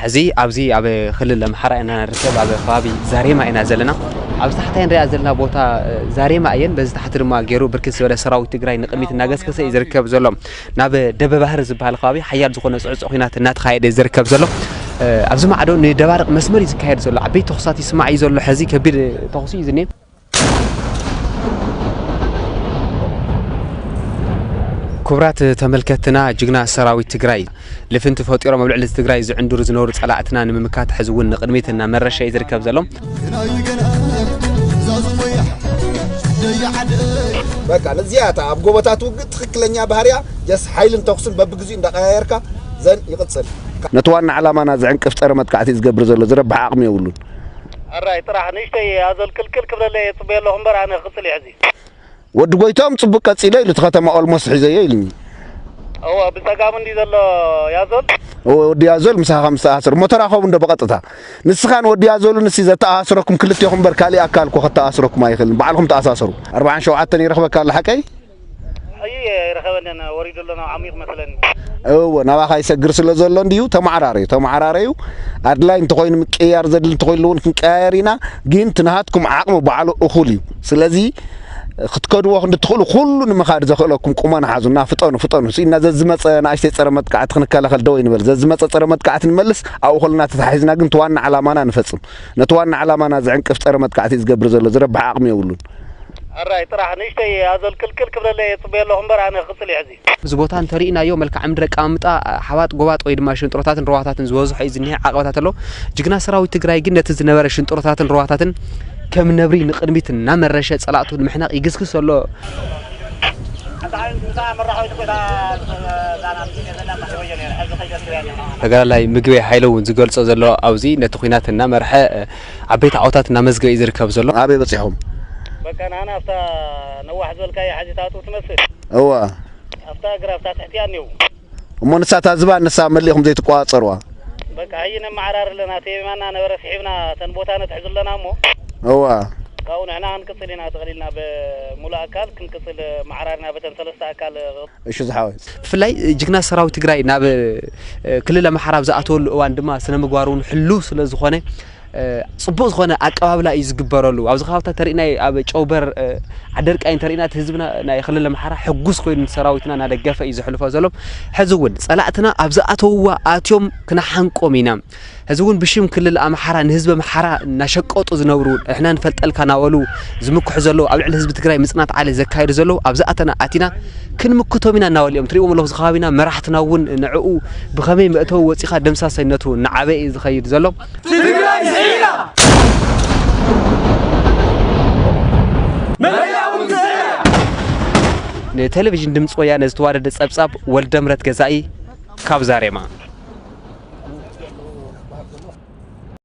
ሕዚ ኣብዚ ኣብ ክልል ኣምሓራ ኢና ንርከብ፣ ኣብ ከባቢ ዛሬማ ኢና ዘለና። ኣብዚ ታሕታይ ንሪኣ ዘለና ቦታ እ፣ ዛሬማ እየን። በዚ ታሕቲ ድማ ገይሩ ብርክት ዝበለ ሰራዊት ትግራይ ንቕድሚት እናገስገሰ እዩ ዝርከብ ዘሎ። ናብ ደበ ባህር ዝበሃል ከባቢ ሓያል ዝኾነ ፅዕፅዕ ኹናት እናተኻየደ እዩ ዝርከብ ዘሎ። እ፣ ኣብዚ ማዕዶ ንደባርቕ መስመር እዩ ዝካየድ ዘሎ። ዓበይቲ ተኹሳት ይስማዕ እዩ ዘሎ። ሕዚ ከቢድ ተኹሲ እዩ ዝኒኤ። ክቡራት ተመልከትና፣ ጅግና ሰራዊት ትግራይ ልፍንቲ ፈጢሮም ኣብ ልዕሊ ትግራይ ዝዕንድሩ ዝነበሩ ጸላእትና ንምምካት ሕዚ እውን ንቕድሚት እናመረሸ እዩ ዝርከብ ዘሎ። በቃ ነዚኣ እታ ኣብ ጎቦታት ውግእ ትኽክለኛ ባህርያ ጀስ ሓይልን ተኹስን በብግዚኡ እንዳቀያየርካ ዘን ይቕጽል። ነቲ ዋና ዕላማና ዝዕንቅፍ ጸረ መጥቃዕቲ ዝገብር ዘሎ ዝረብሕ ዓቕሚ የብሉን። ኣራይ ጥራሕ ንእሽተይ ኣዘል ክልክል ክብለለይ የጽበየ ኣለኹ እምበር ኣነ ክቕጽል እየ ሕዚ። ወዲ ጎይቶም ጽቡቅ ቀጺሎ ኢሉ እቲ ከተማ ኦልሞስት ሒዘዮ ኢሉኒ። እወ ብጸጋሙ እንዲ ዘሎ ያዞል። እወ ወዲ ያዞል ምሳኻ ምስ ተኣሳሰሩ እሞ ተራኸቡ እንዶ ብቐጥታ። ንስኻን ወዲ ያዞልን እስቲ ዘተኣሳስረኩም ክልቴኹም እምበር ካሊእ ኣካል እኮ ከተኣስረኩም ኣይኽእልን። ባዕልኹም ተኣሳሰሩ። ኣርብዓን ሸውዓተን ይረኽበካ ኣሎ ሓቀይ? ሕጂ ኣይረኸበንን ወሪዱ ኣሎ ናብ ዓሚቕ መስለኒ። እወ ናባኻ ይሰግር ስለ ዘሎ እንድዩ ተመዓራረዩ ተመዓራረዩ። ኣድላይ እንተኾይኑ ምቅያር ዘድሊ እንተኾይኑ እውን ክንቀያየር ኢና። ግን እቲ ናሃትኩም ዓቕሚ ባዕሉ እኹል እዩ። ስለዚ ክትከድዎ ክንዲ ትኽእሉ ኩሉ ንምኻድ ዘኽእለኩም ቁመና ሓዙና ፍጠኑ ፍጠኑ ስኢና ዘዝመፀ ንኣሽተይ ፀረ መጥቃዕቲ ክንከላኸል ደው ይንበል ዘዝመፀ ፀረ መጥቃዕቲ ንመልስ ኣብኡ ከለና ተታሒዝና ግን እቲ ዋና ዕላማና ንፈፅም ነቲ ዋና ዕላማና ዝዕንቅፍ ፀረ መጥቃዕቲ ዝገብር ዘሎ ዝረብሕ ዓቕሚ የብሉን ኣራይ ጥራሕ ንእሽተይ ኣዘል ክልክል ክብለለይ የፅበየ ኣለኹ እምበር ኣነ ክፅል እየ ሕዚ እዚ ቦታ እንተሪእናዮ መልክዓ ምድሪ ኣቀማምጣ ሓባጥ ጎባጥ ወይ ድማ ሽንጥሮታትን ሩባታትን ዝበዝሖ እዩ ዝኒሀ ዓቐበታት ኣሎ። ጅግና ሰራዊት ትግራይ ግን ነቲ ዝነበረ ሽንጥሮታትን ሩባታትን ከም ነብሪ ንቕድሚት እናመረሸ ጸላእቱ ንምሕናቕ ይግስግስ ዘሎ። ተጋዳላይ ምግበይ ሃይለ እውን ዝገልጾ ዘሎ ኣብዚ ነቲ ኲናት እናመርሐ ዓበይቲ ዓወታት እናመዝገበ እዩ ዝርከብ ዘሎ። ኣበይ በጺሕኹም? በቃ ንዓና ኣብታ ነዋሕ ዝበልካያ ሕዚ ታጥኡ ትመስል። እዋ። ኣብታ እግራ ኣብታ ትሕቲያ እኒው። እሞ ንሳ እታ ዝባን ንሳ መሊእኹም ዘይትቆጻጸርዋ? በቃ ሕጂ ነመዓራሪ ኣለና። እቲ የማና ነበረ ስሒብና እተን ቦታ ነትሕዝ ኣለና እሞ። እዋ። ካብኡ ንሕና ክንቅጽል ኢና ጠቕሊልና ብሙሉእ ኣካል ክንቅጽል መዓራርና በተን ሰለስተ ኣካል። እሺ ዝሓወይ። ብፍላይ ጅግና ሰራዊት ትግራይ ናብ ክልል ኣምሓራ ኣብ ዝኣተወሉ እዋን ድማ ስነ ምግባሩ እውን ሕሉው ስለ ዝኾነ ጽቡቕ ዝኾነ ኣቀባብላ እዩ ዝግበረሉ። ኣብዚ ከባብታት ተሪእናዮ ኣብ ጨውበር ዓደርቃይ እንተሪእና እቲ ህዝብና ናይ ክልል ኣምሓራ ሕጉስ ኮይኑ ሰራዊትና እናደገፈ እዩ ዘሕልፎ ዘሎ። ሕዚ እውን ጸላእትና ኣብ ዝኣተውዋ ኣትዮም ክንሓንቆም ኢና። ሕዚ እውን ብሽም ክልል ኣምሓራ ንህዝቢ ኣምሓራ እናሸቀጡ ዝነብሩ ንሕና ንፈልጠልካ እናበሉ ዝምክሑ ዘለዉ ኣብ ልዕሊ ህዝቢ ትግራይ ምጽናት ዓሊ ዘካየዱ ዘለዉ ኣብ ዝኣተና ኣቲና ክንምክቶም ኢና እናበሉ እዮም ትሪእዎም ኣለኹ። እዚ ከባቢና መራሕትና እውን ንዕኡ ብኸመይ መእተዊ ወፂኻ ደምሳሳይነቱ እናዓበየ እዩ ዝኸይድ ዘሎ። ትግራይ ስዒራ መሬት እውን ትስዕር እያ። ንቴሌቪዥን ድምፂ ወያነ ዝተዋደደ ፀብፃብ ወልደምረት ገዛኢ ካብ ዛሬማ።